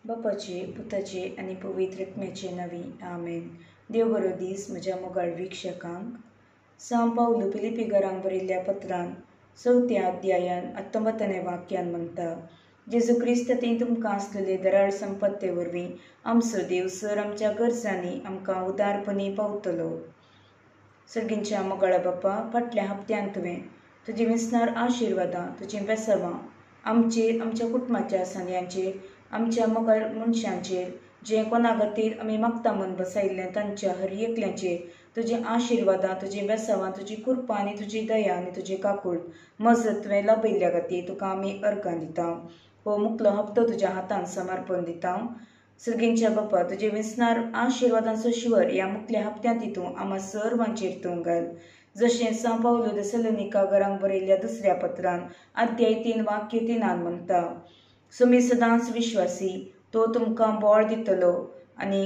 बापाचे, पुताचे आनी पवित्र आत्म्याचे नांवी, आमेन. देव बरो दीस म्हज्या मोगाळ वीक्षकांक. सांव पावलू फिलिप्पीकरांक बरयल्ल्या पत्रान चवथ्या अध्यायान 19 वाक्यान म्हणटा, जेजू क्रिस्त ती तुमकां आसलेले दराळ संपत्ते वरवीं आमचो देव सर आमच्या गरजांनी आमकां उदारपणी पावतलो. सर्गींच्या मोगाळा बापा, फाटल्या हप्त्यान तुवें तुजी विसनार आशिर्वादां, तुजीं बेसावां आमचेर, आमच्या कुटुंबाच्या सांद्यांचेर, आमच्या मोगाळ मनशांचेर, जें कोणा खातीर आमी मागता म्हूण बसयल्लें तांच्या हर एकल्याचेर तुजी आशिर्वादां, तुजीं बेसावां, तुजी कृपा आनी तुजी दया आनी तुजी काकूळ मजत तुवें लाभयल्ल्या खातीर तुका आमी अर्गां दिता. हो मुकलो हप्तो तुज्या हातान समर्पण दिता. सर्गींच्या बापा, तुजे विसनार आशिर्वादांचो शिवर ह्या मुकल्या हप्त्यांत तितूं आमा सर्वांचेर तूं घाल. जशें सांव पावलू देसलोनिका घरांक बरयल्ल्या दुसऱ्या पत्रान अध्याय 3 वाक्य 3 म्हणटा, सुमी सदांच विश्वासी, तो तुमकां बळ दितलो आनी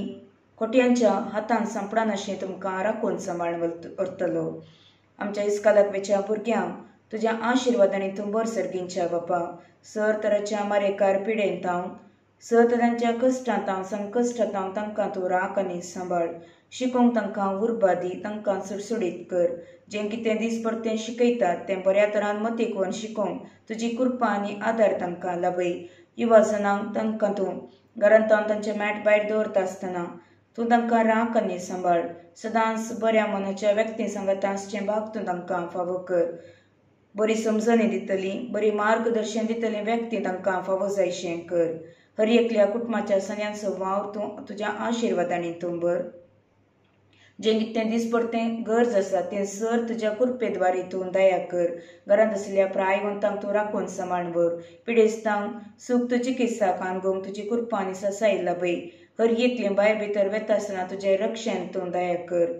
खोट्यांच्या हातान सांपडानाशें तुमकां राखून सांबाळ व्हरतलो. आमच्या इस्कालाक वेच्या भुरग्यांक तुज्या आशिर्वादांनी तूं बर सर्गींच्या बापा. सर तराच्या मारेकार पिडेंत हांव, सर तरांच्या कश्टांत हांव, संकश्टांत हांव तांकां तूं राख आनी सांबाळ. शिकोवंक तांकां उर्बा दी, तांकां सुडसुडीत कर. जें कितें दीसभर तें शिकयतात तें बऱ्या तरान मतीक व्हरून शिकोवंक तुजी कृपा आनी आदार तांकां लाभय. युवा जणांक तांकां तूं घरांत तांचे मॅट भायर दवरता आसतना तूं तांकां राख आनी सांबाळ. सदांच बऱ्या मनाच्या व्यक्ती सांगाता आसचें भाग तूं तांकां फावो कर. बरी समजणी दितली, बरी मार्गदर्शन दितली व्यक्ती तांकां फावो जायशें कर. हर एकल्या कुटुंबाच्या सन्यांचो वावर तूं तुज्या आशिर्वादांनी तूं भर. जें कितें दीसभर तें गरज आसा तें सर तुज्या कृपेद्वारे तूं दया कर. घरांत आशिल्ल्या प्रायवंतांक तूं राखून सांबाळ व्हर. पिडेस्तांक सूख तुजी चिकित्सा कानगोवंक तुजी कृपा आनी सासाय लाभय. हर एकलें भायर भितर वेता आसतना तुजें रक्षण तूं दया कर.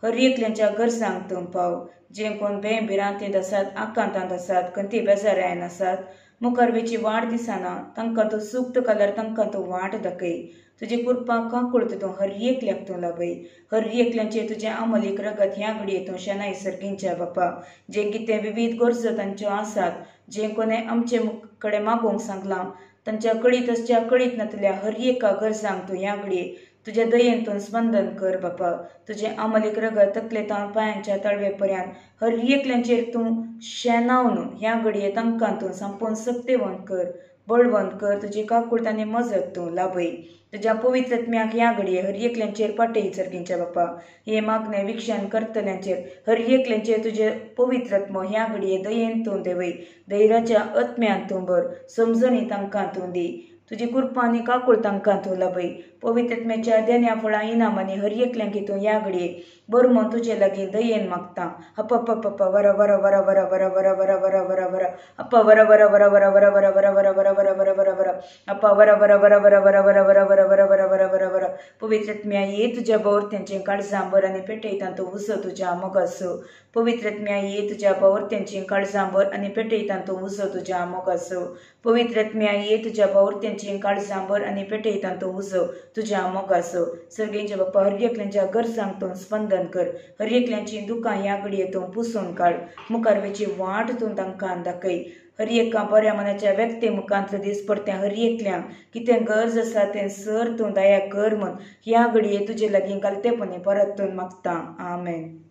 हर एकल्यांच्या गरजांक तूं पाव. जें कोण भंय भिरांतेंत आसात, आकांतांत आसात, खंती बेजारायन आसात, मुखार वेची वाट दिसना तांकां तूं सुक्त घाल्यार तांकां तूं वाट दाखय. तुजी कृपा काकूळ तूं हर एकल्याक तूं लाभय. हर एकल्याचेर तुजें अमलीक रगत ह्या घडये तूं शेनाय सर्गींच्या बापा. जें कितें विवीध गरजो तांच्यो आसात, जें कोणें आमचे कडेन मागोवंक सांगलां तांच्या कळीत आसच्या कळीत नातल्या हर एका गरजांक तूं ह्या घडये तुज्या दयेन तूं स्पंदन कर बापा. तुजें अमलीक रगत तकलेतावन पांयांच्या तळवे पर्यंत हर एकल्यांचेर तूं शेनावन ह्या घडये तांकां तूं संपूर्ण सक्तेवंत कर, बळवंत कर. तुजी काकूळट आनी मजत तूं लाभय. तुज्या पवित्र आत्म्याक ह्या घडये हर एकल्यांचेर पाटय सर्गींच्या बापा. हे मागणें विक्षण करतल्यांचेर हर एकल्यांचेर तुजें पवित्र आत्मो ह्या घडये दयेन तूं देवय. धैर्याच्या आत्म्यान तूं भर, समजणी तांकां तूं दी. तुजी कृपा आनी काकूळ तांकां तूं लाभय. पवित्र आत्म्याच्या देण्या फळां इनामांनी हर एकल्यांक तूं ह्या घडये बरो म्हूण तुजे लागीं दयेन मागता. अप्पा पप्पा वर वर वर वर वर वर वर वर वर वर अप्पा वर वर वर वर वर वर वर वर वर वर वर वर वर अप्पा वर वर वर वर वर वर वर वर वर वर वर वर वर. पवित्र आत्म्या ये तुज्या बावर्त्यांचें काळजां भर आनी पेटयता तूं उजो तुज्या मोगाचो. पवित्र आत्म्या ये तुज्या बावर्त्यांचें काळजां भर आनी पेटयता तूं उजो तुज्या मोगाचो. पवित्र आत्म्या ये तुज्या बावर्त्यांचें काळजां भर आनी पेटयता तूं उजो तुज्या मोगाचो. सर्गेंच्या बाप्पा, हर एकल्यांच्या गरजांक तूं स्पंदन कर. हर एकल्यांचीं दुकां ह्या घडये तूं पुसून काड. मुखार वेची वाट तूं तांकां दाखय. हर एका बऱ्या मनाच्या व्यक्ती मुखांतलो दीस पडतें हर एकल्यांक कितें गरज आसा तें सर तूं दया कर म्हूण ह्या घडये तुजे लागीं घालतेपणी परत तूं मागता. आमेन.